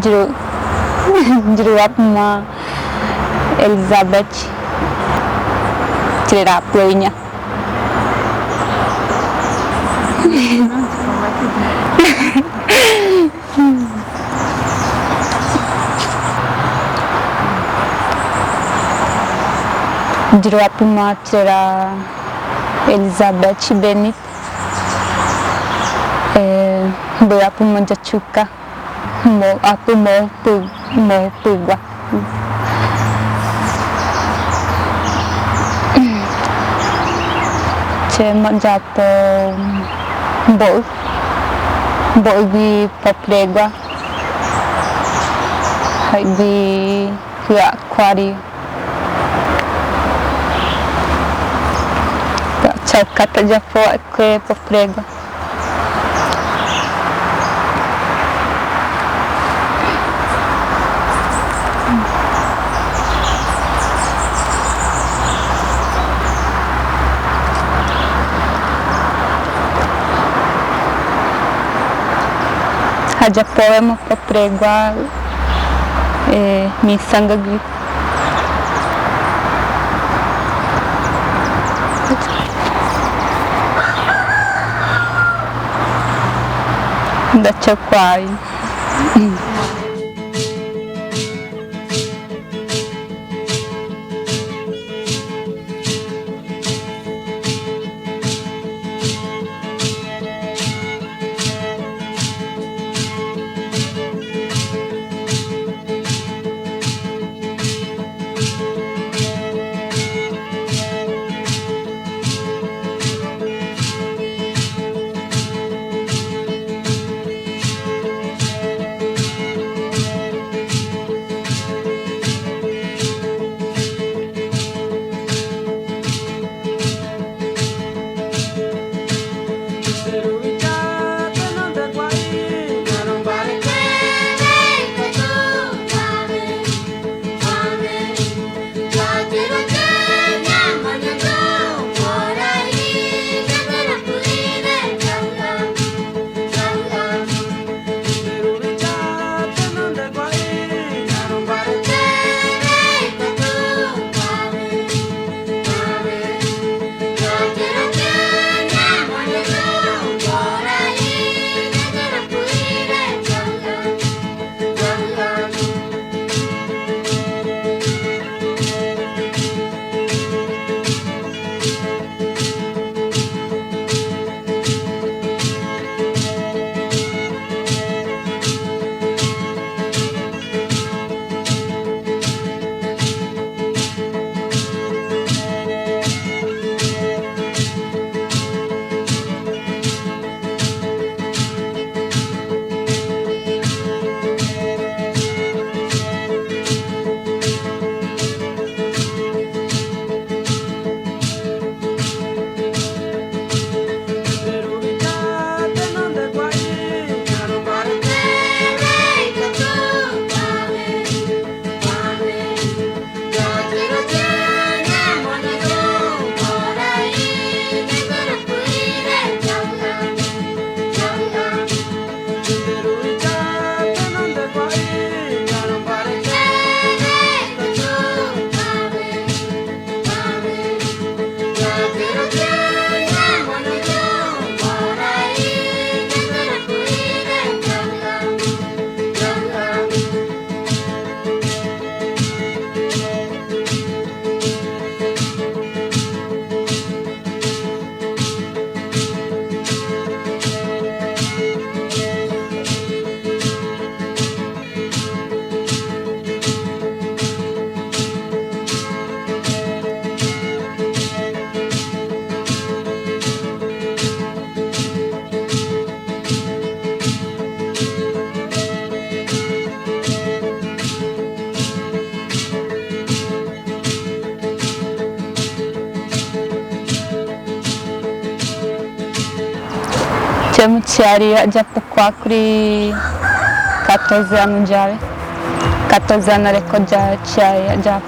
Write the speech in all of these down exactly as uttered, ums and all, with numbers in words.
Juru, juru wa puma Elizabeth, tirera Ploiña. Juru wa puma tirera Elizabeth Benit. Eh, boi wa puma Jachuka. Mo, apu mo pu, mo pugua. Che mo japo bo, bo gui popregua. Hai gui hua kuari. Chau kata japo kue popregua. Haja poema popregua, eh, mi sanga gui. Da chakuai. Chemu chiari ajapo kua kuri catorze anu jare. Catorze anu areko jare chiari ajapo.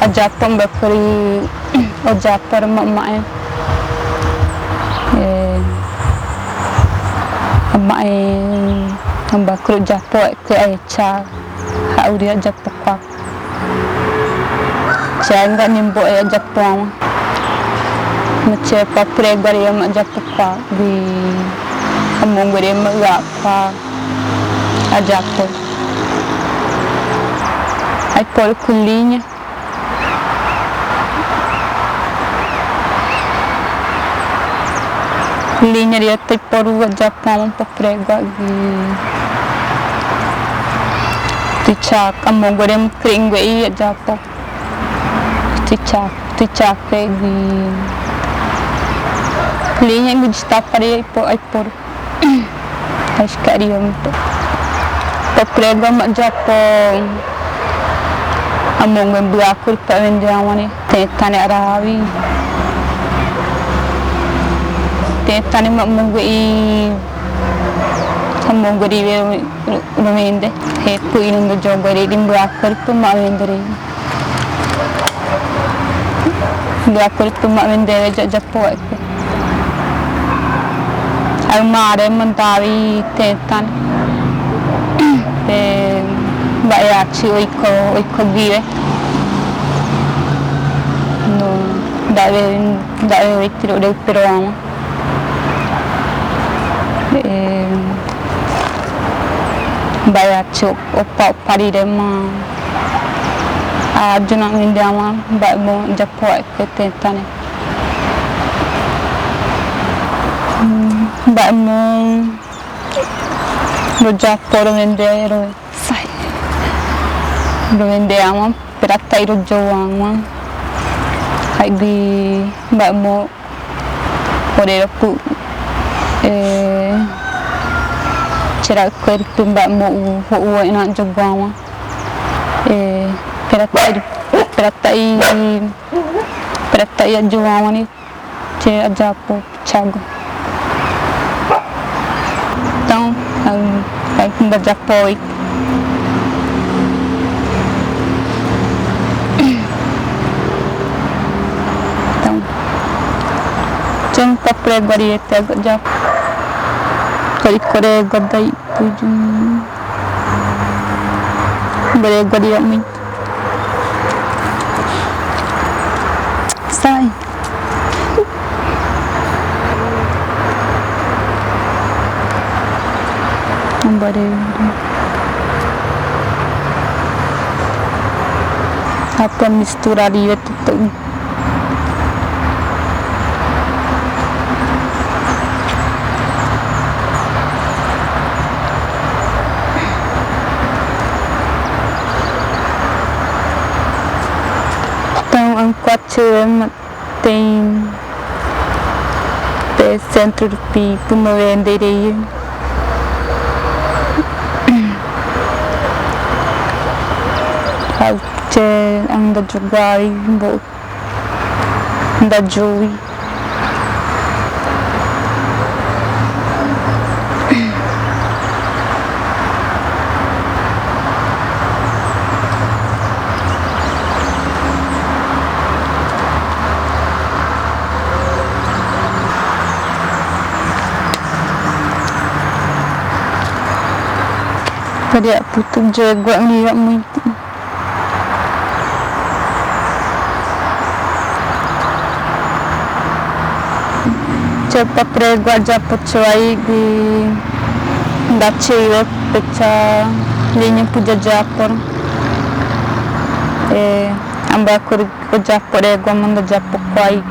Ajapo mbe kuri ojapo re mama e. Eh, mama e. Amba kuru Japon, e, kuru ai cha. Ha'uri Japon kwa. Cha nga nimbo e Japon. Mo che pa prego ari ma Japon kwa. Gi amo ngorema ga kwa. A Japon. Ai por kulinya. Liña ri ata i poru ga Japon pa prego gi tichak amo gore mukring gue i Japon. Tichak, tichak gi liña gu jita pari i po, i poru. Askari om to. Pa prego ma Japon. Amo nguen bua kuri pa wende awan ni. Tentane arawi. Tentane ma mungu i. Amo nguen riwe no wende. He pu ino ndo jogo ri dim bua kuri pa ma wende ri. Bua kuri pa ma wende ja Japon. Ai mare mandawi tentane. E, baya chi oiko, oiko giwe. No, dawe, dawe wetiro de pero ama. E, baya chi opa, opa di de ma. A, juna wende ama, ba mo Japon. Ke tentane. Hmm, ba mo. Ro Japon ro wende ro sai. Ro wende ama, pero ata iro jo ama. Ai gi ba mo. Ore ro pu. E, chera ko ri pu ba mo u, u, u, ina jo ama. E, pero ata i, pero ata i, pero ata i jo ama ni. Che a Japon chago. Então, ai, ai, da Japon. Então, che pa prego ari ete a Japon. Kori kore godai tuju. Prego ari ami. Sai. Ambare. Apa mistura dia tutu. Então, enquanto tem pe centro de pipo, me venderei. Au che anda jogari, bo. Anda jui. Padi a putu jegua mi a muito. Che pa prego a Japon chewai gi da chewe pecha liña puja Japon. E, amba kuri ko Japon rego manda Japon kwai.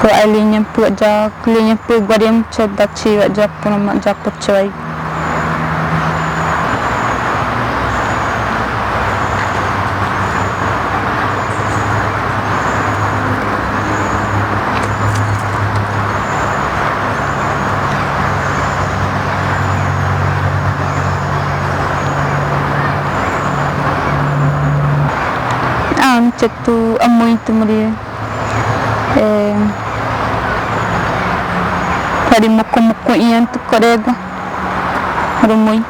Kwai liña puja, liña puja guarem che da chewe Japon ma Japon chewai. Ah, mi chetu amoy tumuri. Eh, pari moko moko iyan tu korego. Rumui.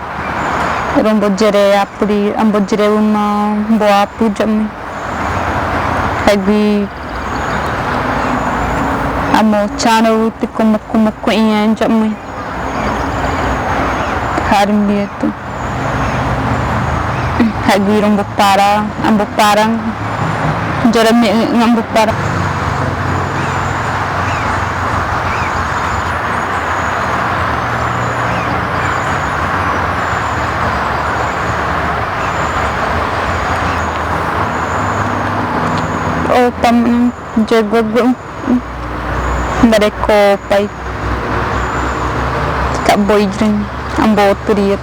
Rumbo jere apuri, ambo jere uma bo apu jamui. Agi amo chano uti ko moko moko iyan jamui. Karin bietu. Hagwira ambo para, ambo para. Jora me, ambo para. O pam, jago gu. Dare ko pai. Ka boidrin, ambo turiet.